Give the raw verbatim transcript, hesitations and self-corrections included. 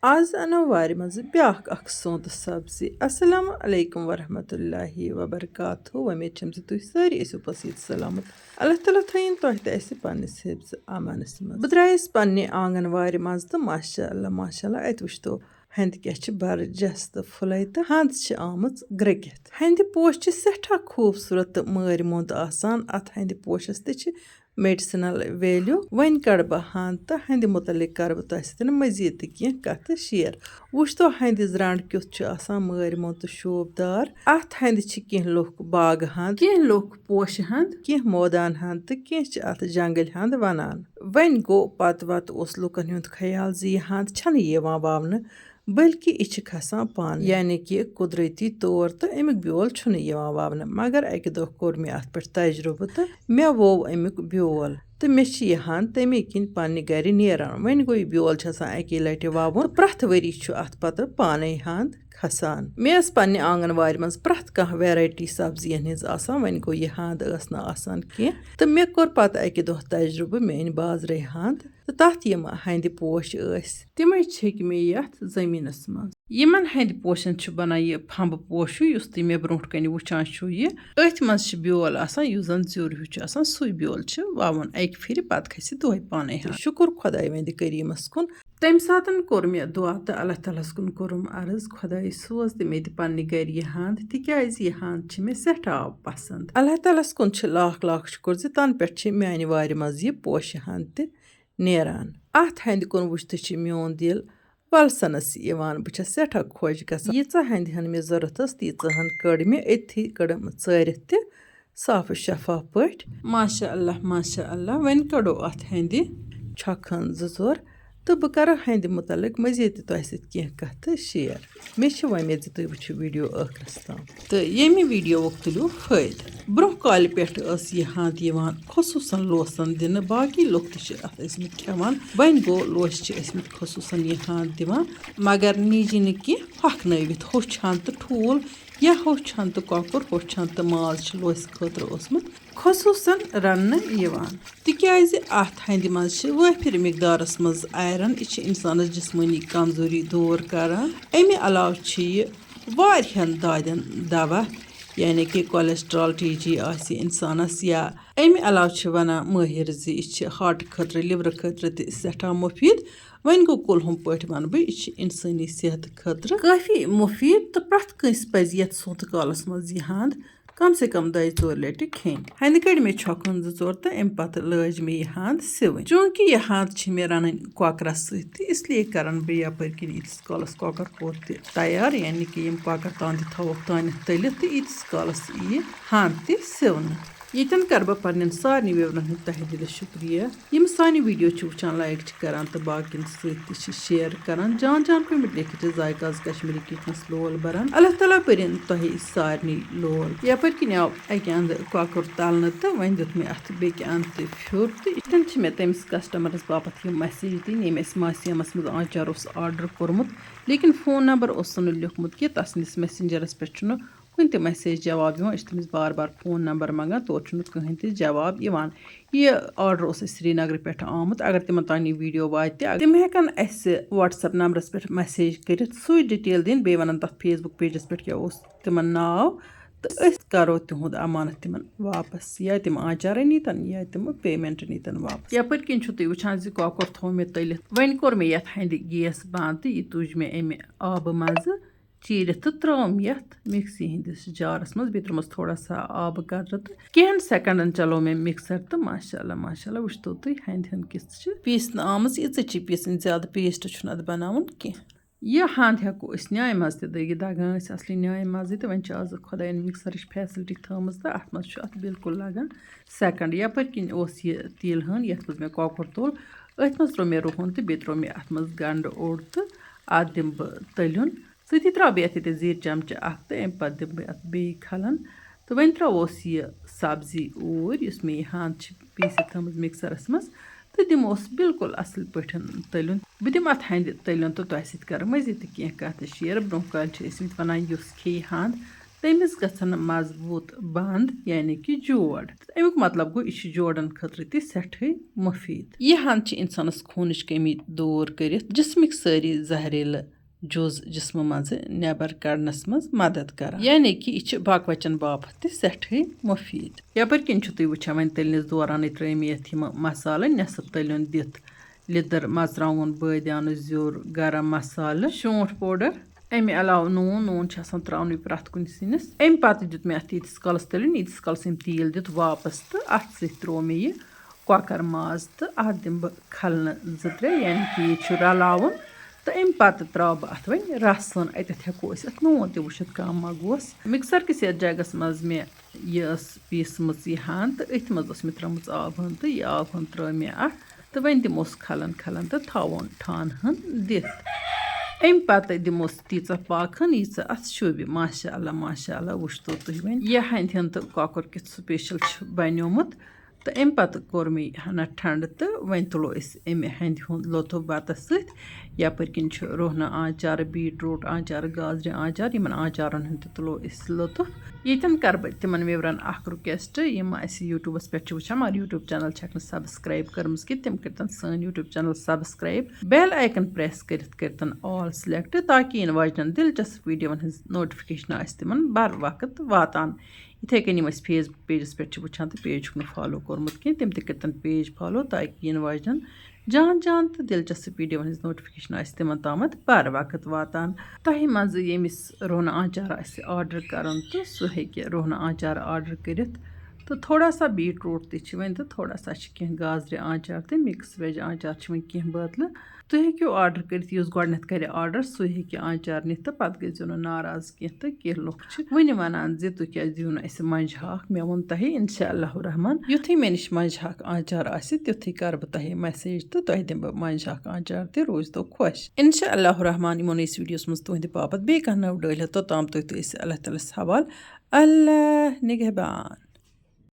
آز اَنو وارِ منٛزٕ بیٛاکھ اکھ سونٛتہٕ سبزی۔ السلام علیکم ورحمۃ اللہ وبرکاتہ۔ وۄمید چھم زِ تُہۍ سٲری ٲسِو پٔزۍ پٲٹھۍ سلامت۔ اللہ تعالیٰ تھٲیِن تۄہہِ تہٕ اَسہِ پننِس حفظ امانس منٛز۔ بہٕ درٛایس پننہِ آنگن وارِ منٛز تہٕ ماشاء اللہ، ماشاء اللہ، اَتہِ وٕچھتو ہندِ کیٛاہ چھِ برجستہٕ پھُلے تہٕ ہند چھِ آمٕژ گرٛکِتھ۔ ہندِ پوش چھِ سٮ۪ٹھاہ خوٗبصوٗرت تہٕ مٲرۍ موٚنٛد آسان۔ اَتھ ہندِ پوشس تہِ چھِ medicinal value۔ وۄنۍ کڑٕ بہٕ ہند تہٕ ہندِ متعلق کرٕ بہٕ تۄہہِ سۭتۍ مزید تہِ کینٛہہ کتھٕ share۔ وٕچھتو ہندِ زرانٛڈ کیُتھ چھُ آسان مٲرۍ موٚنٛد تہٕ شوٗبدار۔ اتھ ہندِ چھِ کینٛہہ لُکھ باغہٕ ہند، کینٛہہ لُکھ پوشہٕ ہند، کینٛہہ مٲدان ہند تہٕ کینٛہہ چھِ اتھ جنگلۍ ہند ونان۔ وۄنۍ گوٚو، پتہٕ وتہٕ اوس لُکن ہُنٛد خیال زِ یہِ ہند چھنہٕ یِوان وونہٕ، بلکہِ یہِ چھِ کھسان پانہٕ، یعنی کہِ قدرتی طور، تہٕ اَمیُک بیول چھُنہٕ یِوان وونہٕ۔ مگر اَکہِ دۄہ کوٚر مےٚ اَتھ پٮ۪ٹھ تجرُبہٕ تہٕ مےٚ ووو اَمیُک بیول، تہٕ مےٚ چھِ یہِ ہَن تَمے کِنۍ پننہِ گَرِ نیران۔ وۄنۍ گوٚو، یہِ بیول چھِ آسان اَکی لَٹہِ وَوُن، تہٕ پرٛٮ۪تھ ؤری چھُ اَتھ پَتہٕ پانَے ہَنٛد کھسان۔ مےٚ ٲس پننہِ آنگن وارِ منٛز پرٛٮ۪تھ کانٛہہ variety سبزین ہٕنٛز آسان، وۄنۍ گوٚو، یہِ ہَنٛد ٲس نہٕ آسان کینٛہہ، تہٕ مےٚ کوٚر پَتہٕ اَکہِ دۄہ تجرُبہٕ، مےٚ أنۍ بازرَے ہَنٛد۔ تہٕ تَتھ یِم ہَنٛدِ پوش ٲسۍ، تِمَے چھٔکۍ مےٚ یَتھ زٔمیٖنَس منٛز۔ یِمَن ہَنٛدِ پوشَن چھُ بَنان یہِ پھَمبہٕ پوشہٕ، یُس تُہۍ مےٚ برٛونٛٹھ کَنہِ وٕچھان چھُو یہِ۔ أتھۍ منٛز چھِ بیول آسان، یُس زَن زیُر ہیوٗ چھُ آسان، سُے بیول چھِ وَوُن اَکہِ پھِرِ، پَتہٕ کھسہِ دۄہَے پانَے ہَنٛد۔ شُکُر خۄداوندِ کریٖمَس کُن۔ تَمہِ ساتَن کوٚر مےٚ دُعا تہٕ اللہ تعالیٰ ہَس کُن کوٚرُم عرض، خۄداے، سوز تہٕ مےٚ تہِ پنٛنہِ گَرِ یہِ ہَنٛد، تِکیٛازِ یہِ ہَنٛد چھِ مےٚ سٮ۪ٹھاہ پَسنٛد۔ اللہ تعالیٰ ہَس کُن چھِ لاکھ لاکھ شُکُر زِ تَنہٕ پٮ۪ٹھ چھِ میٛانہِ وارِ منٛز یہِ پوشہِ ہَنٛد تہِ نیران۔ اَتھ ہَنٛدِ کُن وٕچھتھٕے چھِ میون دِل وَلسَنَس یِوان۔ بہٕ چھَس سٮ۪ٹھاہ خۄش گژھان۔ ییٖژاہ ہَنٛدِ ہَن مےٚ ضوٚرَتھ ٲس، تیٖژاہ ہَن کٔڑ مےٚ أتھی، کٔڑٕم ژٲرِتھ تہِ صاف و شفاف پٲٹھۍ۔ ماشاء اللہ، ماشاء اللہ۔ وۄنۍ کَڑو اَتھ ہَنٛدِ چھۄکہٕ ہَن زٕ ژور، تہٕ بہٕ کَرٕ ہَنٛدِ مُتعلِق مٔزیٖد تہِ تۄہہِ سۭتۍ کینٛہہ کَتھٕ share۔ مےٚ چھِ وۄمید زِ تُہۍ وٕچھِو video ٲخرَس تام۔ تہٕ ییٚمہِ videoوُک تُلِو فٲیدٕ۔ برٛونٛہہ کالہِ پٮ۪ٹھ ٲس یہِ ہَنٛد یِوان خصوٗصاً لوسَن دِنہٕ، باقٕے لُکھ تہِ چھِ اَتھ ٲسۍمٕتۍ کھٮ۪وان۔ وۄنۍ گوٚو، لوسہِ چھِ ٲسۍمٕتۍ خصوٗصاً یہِ ہَنٛد دِوان، مگر نِجہِ نہٕ کینٛہہ، ہۄکھنٲوِتھ ہوٚچھ ہَن تہٕ ٹھوٗل یا ہوٚچھ ہَن تہٕ کۄکُر، ہوٚچھ ہَن تہٕ ماز چھِ لوسہِ خٲطرٕ اوسمُت خصوٗصاً رَننہٕ یِوان، تِکیٛازِ اَتھ ہَنٛدِ منٛز چھِ وٲفِر مقدارَس منٛز iron، یہِ چھِ اِنسانَس جسمٲنی کمزوری دوٗر کران۔ اَمہِ علاوٕ چھِ یہِ واریاہَن دادٮ۪ن دوا، یعنی کہِ cholesterol، TG آسہِ اِنسانَس، یا اَمہِ علاوٕ چھِ وَنان مٲہِر زِ یہِ چھِ heart خٲطرٕ، liver خٲطرٕ تہِ سٮ۪ٹھاہ مُفیٖد۔ وۄنۍ گوٚو، کُلہُم پٲٹھۍ وَنہٕ بہٕ، یہِ چھِ اِنسٲنی صحتہٕ خٲطرٕ کٲفی مُفیٖد، تہٕ پرٛٮ۪تھ کٲنٛسہِ پَزِ یَتھ سونٛتہٕ کالَس منٛز یہِ ہَنٛد کم سے کم دۄیہِ ژورِ لٹہِ کھیٚنۍ۔ ہَنہِ کٔڑۍ مےٚ چھۄکہٕ ہن زٕ ژور تہٕ اَمہِ پتہٕ لٲج مےٚ یہِ ہَنٛد سِوٕنۍ۔ چوٗنٛکہِ یہِ ہَنٛد چھِ مےٚ رَنٕنۍ کۄکرَس سۭتۍ، تہٕ اس لیے کرن بہٕ یپٲرۍ کِنۍ ییٖتِس کالَس کۄکر پوٗر تہِ تیار، یعنی کہِ یِم کۄکر تام تہِ تھاووکھ تانٮ۪تھ تٔلِتھ، تہٕ ییٖتِس کالَس یہِ ہَنٛد تہِ سِونہٕ۔ ییٚتٮ۪ن کرٕ بہٕ پننٮ۪ن سارنٕے viewerن ہُنٛد تہہِ دِلہِ شُکریہ، یِم سانہِ video چھِ وٕچھان، like چھِ کران تہٕ باقین سۭتۍ تہِ چھِ share کران۔ جان جان پیمنٹ لیکھِتھ چھِ ذائقہ آز کشمیری کچنس لول بران۔ اللہ تعالیٰ بٔرِن تۄہہِ سارنٕے لول۔ یپٲرۍ کِنۍ آو اکہِ اندٕ کۄکُر تلنہٕ تہٕ وۄنۍ دیُت مےٚ اتھ بیٚکہِ اندٕ تہِ پھیُر، تہٕ یِتھ کٔنۍ چھِ مےٚ تٔمِس customerس باپتھ یِم message دِنۍ، ییٚمۍ اَسہِ ماسہِ یمس منٛز آنچار اوس order کوٚرمُت، لیکن phone number اوسُن نہٕ لیوٚکھمُت کینٛہہ۔ تسٕنٛدِس messengerس پٮ۪ٹھ چھُنہٕ کُنہِ تہِ message جواب یِوان۔ أسۍ چھِ تٔمِس بار بار phone number منٛگان، تورٕ چھُنہٕ کٕہٕنۍ تہِ جواب یِوان۔ یہِ order اوس اَسہِ سرینگرٕ پٮ۪ٹھ آمُت۔ اگر تِمن تام یہِ video واتہِ، تِم ہٮ۪کن اَسہِ WhatsApp numberس پٮ۪ٹھ message کٔرِتھ، سُے detail دِنۍ، بیٚیہِ وَنن تَتھ Facebook pageس پٮ۪ٹھ کیٛاہ اوس تِمن ناو، تہٕ أسۍ کرو تِہُنٛد امانت تِمن واپس، یا تِم آنچارے نیٖتن یا تِم payment نیٖتن واپس۔ یپٲرۍ کِنۍ چھِو تُہۍ وٕچھان زِ کۄکُر تھوٚو مےٚ تٔلِتھ۔ وۄنۍ کوٚر مےٚ یَتھ ہَنٛدِ gas بنٛد تہٕ یہِ تُج مےٚ اَمہِ آبہٕ منٛزٕ چیٖرِتھ تہٕ ترٲوٕم یَتھ mixie ہِنٛدِس jarس منٛز، بیٚیہِ ترٲومَس تھوڑا سا آبہٕ قطرٕ تہٕ کینٛہَن secondن چلوو مےٚ mixer تہٕ ماشاء اللہ، ماشاء اللہ، وٕچھتو تُہۍ ہَنٛدِ ہَن کِژھ چھِ پیٖسنہٕ آمٕژ۔ یِژٕے چھِ پیٖسٕنۍ، زیادٕ paste چھُنہٕ اَتھ بَناوُن کینٛہہ۔ یہِ ہَنٛد ہٮ۪کو أسۍ نیٛامہِ منٛز تہِ دٔگِتھ، دَگان ٲسۍ اَصلی نیٛامہِ منٛزٕے، تہٕ وۄنۍ چھِ آز خۄدایَن mixerٕچ facility تھٲومٕژ تہٕ اَتھ منٛز چھُ اَتھ بِلکُل لَگان second۔ یَپٲرۍ کِنۍ اوس یہِ تیٖل ہَن، یَتھ منٛز مےٚ کۄکُر توٚل، أتھۍ منٛز ترٛوو مےٚ رُہُن تہٕ بیٚیہِ ترٛوو مےٚ اَتھ منٛز گَنٛڈٕ اوٚڑ تہٕ اَتھ دِمہٕ بہٕ تٔلیُن۔ سۭتی ترٛاوٕ بہٕ یَتھ ییٚتٮ۪تھ زیٖر چمچہٕ اَکھ تہٕ اَمہِ پَتہٕ دِمہٕ بہٕ اَتھ بیٚیہِ کھَلَن۔ تہٕ وۄنۍ ترٛاووس یہِ سبزی اوٗرۍ، یُس مےٚ یہِ ہَنٛد چھِ پیٖسِتھ تھٲومٕژ mixerس منٛز، تہٕ دِموس بِلکُل اَصٕل پٲٹھۍ تٔلیُن۔ بہٕ دِمہٕ اَتھ ہَنٛدِ تٔلیُن تہٕ تۄہہِ سۭتۍ کَرٕ مٔزیٖد تہِ کینٛہہ کَتھٕ share۔ برٛونٛہہ کالہِ چھِ ٲسۍمٕتۍ وَنان، یُس کھیٚیہِ ہَنٛد، تٔمِس گژھن مضبوٗط بند، یعنی کہِ جوڑ۔ اَمیُک مطلب گوٚو، یہِ چھُ جوڑن خٲطرٕ تہِ سٮ۪ٹھٕے مُفیٖد۔ یہِ ہَن چھِ اِنسانَس خوٗنٕچ کٔمی دوٗر کٔرِتھ جسمٕکۍ سٲری زہریٖلہٕ جُز جسمہٕ منٛزٕ نٮ۪بر کڑنس منٛز مدد کران، یعنی کہِ یہِ چھِ باقوچن باپتھ تہِ سٮ۪ٹھٕے مُفیٖد۔ یپٲرۍ کِنۍ چھِو تُہۍ وٕچھان وۄنۍ تٔلنِس دورانٕے ترٲے مےٚ یَتھ یِم مسالہٕ نٮ۪صٕف تٔلیُن دِتھ، لیٚدٕر، مرژٕوانٛگُن، بٲدیانہٕ زیُر، گرم مسالہٕ، شونٛٹھ powder۔ اَمہِ علاوٕ نوٗن، نوٗن چھُ آسان ترٛاونُے پرٛٮ۪تھ کُنہِ سِنِس۔ اَمہِ پتہٕ دیُت مےٚ اَتھ ییٖتِس کالس تٔلیُن، ییٖتِس کالس أمۍ تیٖل دیُت واپس، تہٕ اَتھ سۭتۍ ترٛوو مےٚ یہِ کۄکر ماز تہٕ اَتھ دِمہٕ بہٕ کھلنہٕ زٕ ترٛےٚ، یعنی کہِ یہِ چھُ رلاوُن۔ تہٕ اَمہِ پتہٕ ترٛاوٕ بہٕ اَتھ وۄنۍ رسَن۔ اَتٮ۪تھ ہٮ۪کو أسۍ اَتھ نوٗن تہِ وٕچھِتھ کم ما گوس۔ Mixer کِس یَتھ جگس منٛز مےٚ یہِ ٲس پیٖسمٕژ یہِ ہَن، تہٕ أتھۍ منٛز ٲس مےٚ ترٛٲومٕژ آب ہَن، تہٕ یہِ آب ہَن ترٛٲو مےٚ اَتھ، تہٕ وۄنۍ دِموس کھلن کھلن تہٕ تھاوون ٹھانہٕ ہَن دِتھ۔ اَمہِ پتہٕ دِموس تیٖژاہ پاکہٕ ہَن، ییٖژاہ اَتھ شوٗبہِ۔ ماشاء اللہ، ماشاء اللہ، وٕچھتو تُہۍ وۄنۍ یہِ ہَنٛدِ ہَن تہٕ کۄکُر کیُتھ special چھُ بنیومُت۔ تہٕ اَمہِ پتہٕ کوٚر مےٚ یہِ ہَنا ٹھنٛڈٕ، تہٕ وۄنۍ تُلو أسۍ اَمہِ ہَنٛدِ ہُنٛد لطف بَتَس سۭتۍ۔ یپٲرۍ کِنۍ چھُ رُہنہٕ آنٛچار، beetroot آنٛچار، گازرِ آنٛچار، یِمن آنٛچارن ہُنٛد تہِ تُلو أسۍ لطف۔ ییٚتٮ۪ن کرٕ بہٕ تِمن viewerن اکھ request، یِم اَسہِ YouTubeس پٮ۪ٹھ چھِ وٕچھان مگر YouTube channel چھَکھ نہٕ subscribe کٔرمٕژ کینٛہہ، تِم کٔرۍتن سٲنۍ YouTube channel subscribe، bell icon press کٔرِتھ کٔرۍتن all select، تاکہِ یِنہٕ واجنٮ۪ن دلچسپ videoون ہٕنٛز notification آسہِ تِمن بر وقت واتان۔ یِتھَے کٔنۍ یِم اَسہِ Facebook pageس پٮ۪ٹھ چھِ وٕچھان تہٕ page چھُکھ نہٕ follow کوٚرمُت کینٛہہ، تِم تہِ کٔرۍتن page follow، تاکہِ یِنہٕ واجٮ۪ن جان جان تہٕ دلچسپ videoون ہٕنٛز notification آسہِ تِمن تامَتھ بر وقت واتان۔ تۄہہِ منٛزٕ ییٚمِس رُہنہٕ آنٛچار آسہِ order کَرُن تہٕ سُہ ہیٚکہِ رُہنہٕ آنٛچار order کٔرِتھ۔ تہٕ تھوڑا سا beetroot تہِ چھِ وۄنۍ تہٕ تھوڑا سا چھِ کینٛہہ گازرِ آنٛچار تہٕ mix veg آنٛچار چھِ وۄنۍ کینٛہہ بٲتلہٕ۔ تُہۍ ہیٚکِو order کٔرِتھ، یُس گۄڈٕنٮ۪تھ کَرِ order، سُے ہیٚکہِ آنٛچار نِتھ تہٕ پَتہٕ گٔژھۍزیو نہٕ ناراض کینٛہہ۔ تہٕ کینٛہہ لُکھ چھِ وٕنہِ وَنان زِ تُہۍ کیٛازِ دِیِو نہٕ اَسہِ مۄنٛجہِ ہاکھ؟ مےٚ ووٚن تۄہہِ، اِنشاء اللہ الرحمن، یُتھُے مےٚ نِش مۄنٛجہِ ہاکھ آنٛچار آسہِ، تیُتھُے کَرٕ بہٕ تۄہہِ message تہٕ تۄہہِ دِمہٕ بہٕ مۄنٛجہِ ہاکھ آنٛچار تہِ۔ روٗزتو خۄش۔ اِنشاء اللہ الرحمن، یِمو نہٕ أسۍ videoس منٛز تُہٕنٛدِ باپتھ بیٚیہِ کانٛہہ نٔو ڈٲلۍ ہٮ۪تھ، توٚتام تُہۍ تہٕ أسۍ اللہ تعالیٰ ہَس حوال۔ اللہ نگہبان۔